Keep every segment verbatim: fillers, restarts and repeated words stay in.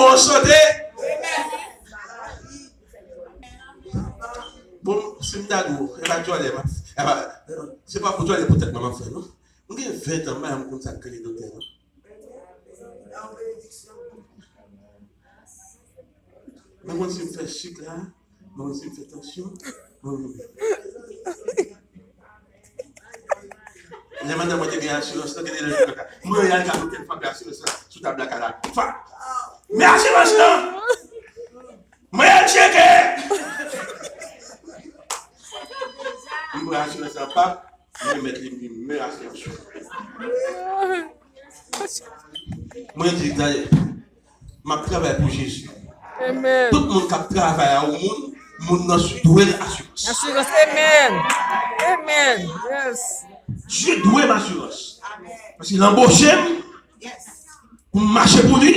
An sante. Bon, si m ta di w, e pa djòlè, m ap- e pa- se pa pou djòlè poutèt mwen m ap fè, non. M gen ven tan, m pa janm konn sa k rele doktè, non. Mwen konn si m fè sik la, mwen konn si m fè tansyon, mwen konn. Lè madanm mwen te gen asirans lan, gen de lè mwen al ka doktè, m frape asirans lan sou tab la kay la. Fa! Men asirans lan! Mwen al tcheke! M pran asirans lan, pap, mwen met li, m di, men asirans lan. Mwen di, gade, m ap travay pou Jezi. Amen. Tout moun k ap travay a yon moun, moun nan dwe l asirans. Asirans, amen. Amen. Yes. Dye dwe m asirans. Paske l anboche m pou m mache pou li,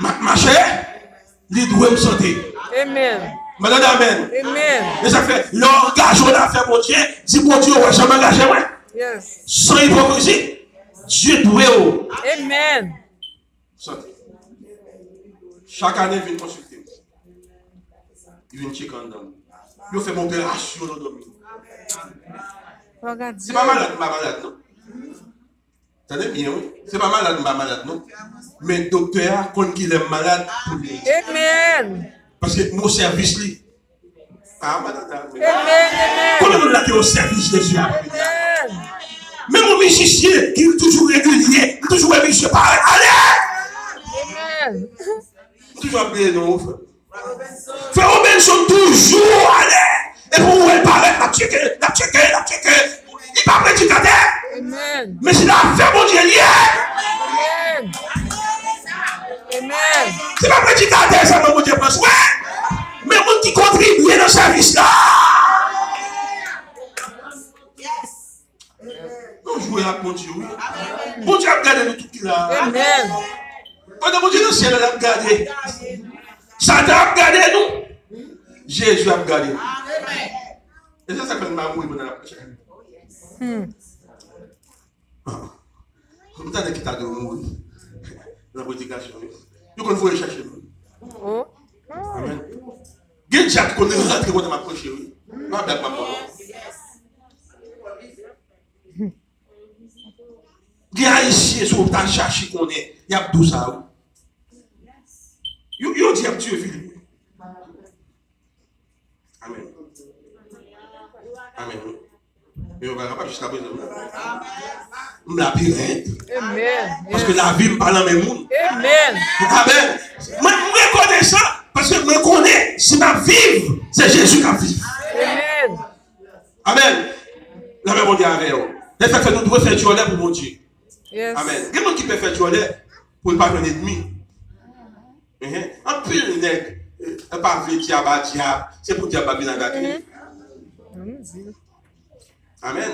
m ap mache, li dwe m sante. Amen. Mwen tande amen. Amen. E sa k fè, lè w angaje w nan afè Bondye, di Bondye, ou wè jan m angaje mwen. Yes. San ipokrizi. Dye dwe w. Amen. Sante. Chak ane, vin konsilte m. Li vin tcheke anndan m. Yo fè m operasyon nan dòmi. Se pa malad, m pa malad, non. Tande byen, wi. Se pa malad, m pa malad, non. Men doktè a konn kilè m malad pou li. Amen. Paske m o sèvis li. Ah, madam, amen. Amen, amen. Konbyen moun la ki o sèvis Jezi a? Amen. Menm yon mizisyen ki toujou regilye, ki toujou wè mizisyen parèt, ale! Amen. M toujou ap bliye non, frè. Frè Robinson toujou ale. Epi ou wè l parèt, l ap tcheke, l ap tcheke, l ap tcheke. Li pa predikatè. Amen. Men se nan afè Bondye li ye. Amen. Amen. Se pa predikatè sèlman Bondye pran swen. Men moun ki kontribye nan sèvis la. Yes. Nou jwe ak Bondye, wi. Bondye ap gade nou tout ki la. Amen. Pandan Bondye nan syèl la, l ap gade. Satan ap gade nou. Jezi ap gade nou. E se sa k fè m pa mouri pandan l ap preche. Hmm. M tande ki ta dwe mouri nan predikasyon yo. Yo konn voye chache m. Oh. Amen. Gen dyab ki konn rantre kote m ap preche, wi. Pa blag m ap ba w, non. Gen Ayisyen, si w ta chache konnen, y ap di w sa, wi. Yo, yo di y ap tiye Filip, wi. Amen. Amen, wi. Men yo pa kapab jiska prezan, non. M labirent. Amen. Paske lavi m pa nan men moun. Amen. Amen. Mwen, m rekonesan, paske mwen konnen, si m ap viv, se Jezi k ap viv. Amen. Amen. Lanmè Bondye avè w. Se sa k fè nou dwe fè djòlè pou Bondye. Yes. Amen. Gen moun ki pè fè djòlè pou l pa jwenn ènmi. Enhen. Anpil nèg, eh, pa vle dyab a dyab. Se pou dyab la vin atake li. Mhm. Amen.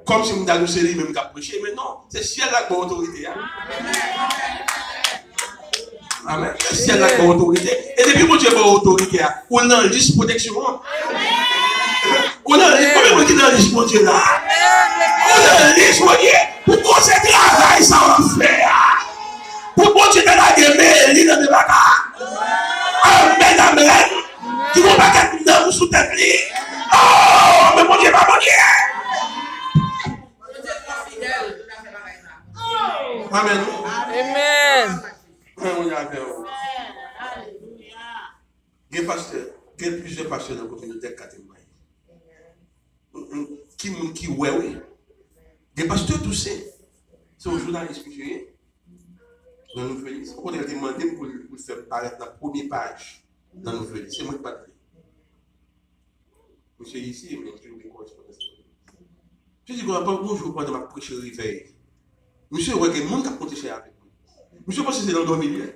Kòmsi m ta di w se li menm k ap preche, men non, se syèl la k ba w otorite a. Amen. Se syèl la k ba w otorite. E depi Bondye ba w otorite a, ou nan lis pwoteksyon an. Ou nan lis, konbyen moun ki nan lis Bondye la? Ou nan lis Bondye pou koze travay sa w ap fè a. Pou Bondye te lage men li nan men baka. Amen, amen. Ki gon pakèt nanm sou tèt li. Oh, men Bondye pa Bondye. Amen. Amen. Amen, Bondye avè w. Gen pastè, gen plizyè pastè nan kominote ak Katemay. Ki moun ki wè, wi. Gen pastè Tousen. Se yon jounalis misye ye. Nan Nouvèl, se kote l te mande m pou l, pou l fè m parèt nan premye paj nan Nouvèl. Se mwen ki pa t vle. Misye isi, men misye gen korespondans. Misye di, "Gon jou, pandan m ap preche revèy, misye wè gen moun k ap monte chè avèk mwen. Misye panse se nan dòmi l ye."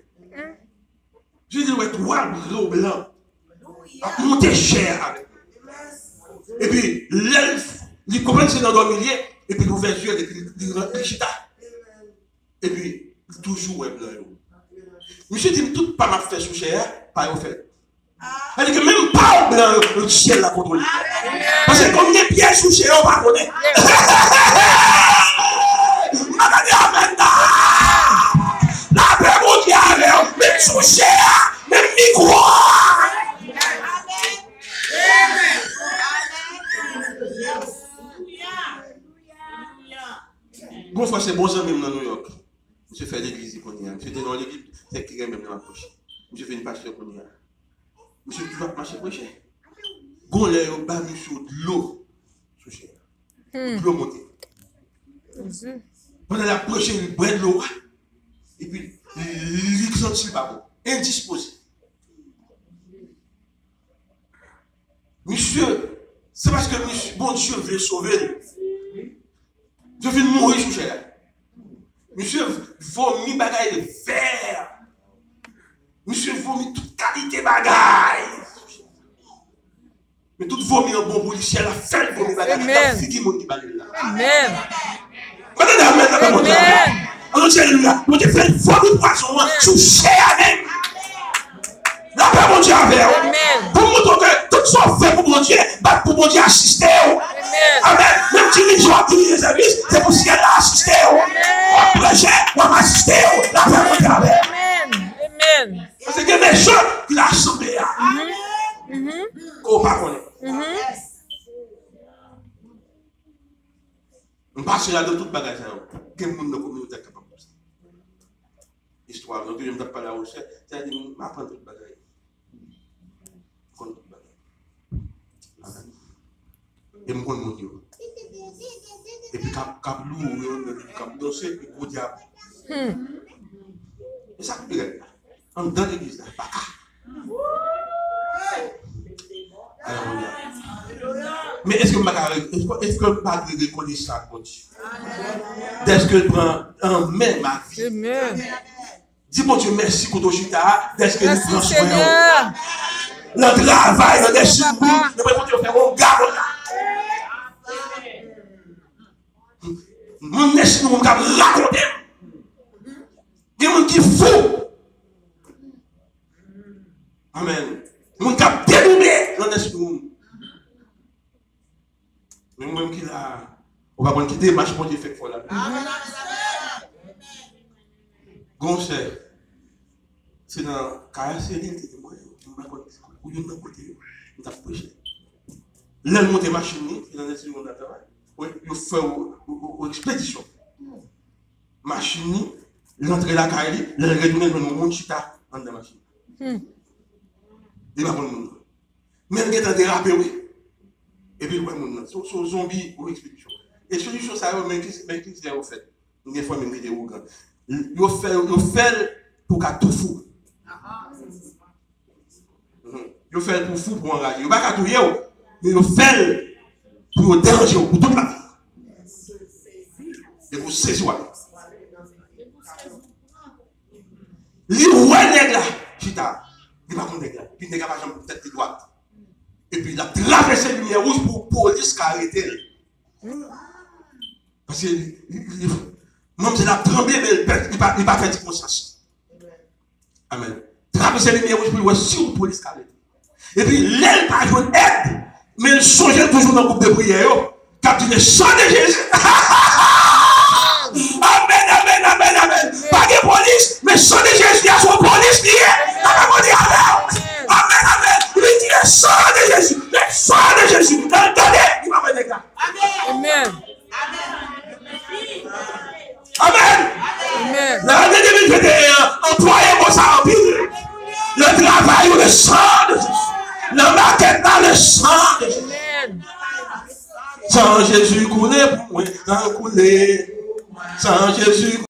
Jezi wè twa gwo blan ap monte chè avèk li. Epi, lè l, li konprann se nan dòmi l ye, epi l ouvè je l, epi li, li, li chita. Epi, li toujou wè blan yo. Misye di m, "Tout pa m ap fè sou chè a, pa yo fè." Sa vle di ke menm pa w blan yo, syèl la kontwole. Paske kòm gen pyèj sou chè yo, pa konnen. M pa tande amèn nan. Lapè Bondye avè w, menm sou New York. Misye fè legliz li kounye a. Misye te nan yon legliz, se ki renmen m nan apwoche. Misye vin pastè kounye a. Misye toujou ap mache preche. Gon lè yo ba misye yon dlo sou chè a. Yon dlo monte. Pandan l ap preche, li bwè dlo a. Epi li santi l pa bon. Endispoze. Misye, se paske misye, Bondye vle sove l. Yo vin mouri sou chè a. Misye vomi bagay vè. Misye vomi tout kalite bagay. Men tout vomi an bon pou li, syèl la fè l vomi bagay nan figi moun ki ba li l la. Amen. Mwen tande amen nan Bondye. Amen. Alò, alelouya. Bondye fè l vomi pwazon an sou chè a menm. Lapè Bondye avè w. Amen. Pou m montre w ke tout sa w fè pou Bondye, bat pou Bondye asiste w. Amen. Amen. Menm dirijan w ap dirije sèvis, se pou syèl la asiste w. Amen. W ap preche, w ap asiste w. Lapè Bondye avè w. Amen. Amen. Paske gen de jan ki la sanble a. Ke w pa konnen. M pase ladan tout bagay sa yo. Gen moun nan kominote a kapab konn sa. Istwa, donk, m t ap pale a Rochè, sa di, m aprann tout bagay. M konn tout bagay. E m konn moun yo. Epi k ap, k ap louwe yo, k ap danse, epi gwo dyab. E sa k pi rèd la. Anndan legliz la, baka. Alelouya. Men èske m pa ka re-, èske, èske m pa dwe rekonesan ak Bondye? Dèske l pran an men ma vi. Amen. Di Bondye mèsi kote w chita a, dèske li pran swen w. Nan travay, nan nèsin moun, nan mwen kote yo fè yon gawon la. Moun nèsin moun k ap rakonte m. Gen moun ki fou. Amen. Moun k ap dedoube nan nèsin moun. Men mwen ki la, ou pa konn ki demach Bondye fè k fè w la. Gon sè, se nan Kayaseri li te gen mwen, m pa konn ou youn nan kote yo, m t ap preche. Lè l monte machin li, se nan Nèsyon nan travay. Wi, yo fè w, w, w, w ekspedisyon. Machin li, l antre lakay li, lè l retounen, l jwenn yon moun chita anndan machin. Li pa konn moun nan. Men l gentan derape, wi. Epi l wè moun nan. Se, se yon zonbi ou ekspedisyon. Ekspedisyon sa yo, men ki, men ki jan yo fèt. M gen fanmi m ki te ougan. Yo fè, yo fè l pou w ka tou fou. Mhm. Yo fè l pou w fou, pou w anraje. Yo pa ka touye w, men yo fè l pou yo deranje w, pou tout lavi. Depi w sezi w ale. Li wè nèg la chita. Li pa konn nèg la. Epi nèg la pa janm tèt li dwat. Epi l ap travèse limyè wouj pou polis ka arete l. Paske li, li, li, manmzèl ap tranble, men li pa, li pa, li pa pèdi konsyans. Amen. Travèse limyè wouj pou l wè si yon polis ka arete l. Epi lè l pa jwenn èd, men l sonje l toujou nan gwoup de priyè yo, k ap di, le sang de Jésus. Amen, amen, amen, amen. Pa gen polis, men sang de Jésus a se yon polis li ye. Nan mwen kote avè w. Amen, amen. Li di, le sang de Jésus, le sang de Jésus. Nan tande, li pa wè nèg la. Amen. Amen. Amen. Nan ane de mil venteyen an, anplwaye mo sa anpil. Le travay ou le sang de Jésus. Nan makèt la, le sang de Jésus. Amen. San Jezi koule pou mwen, san koule. San Jezi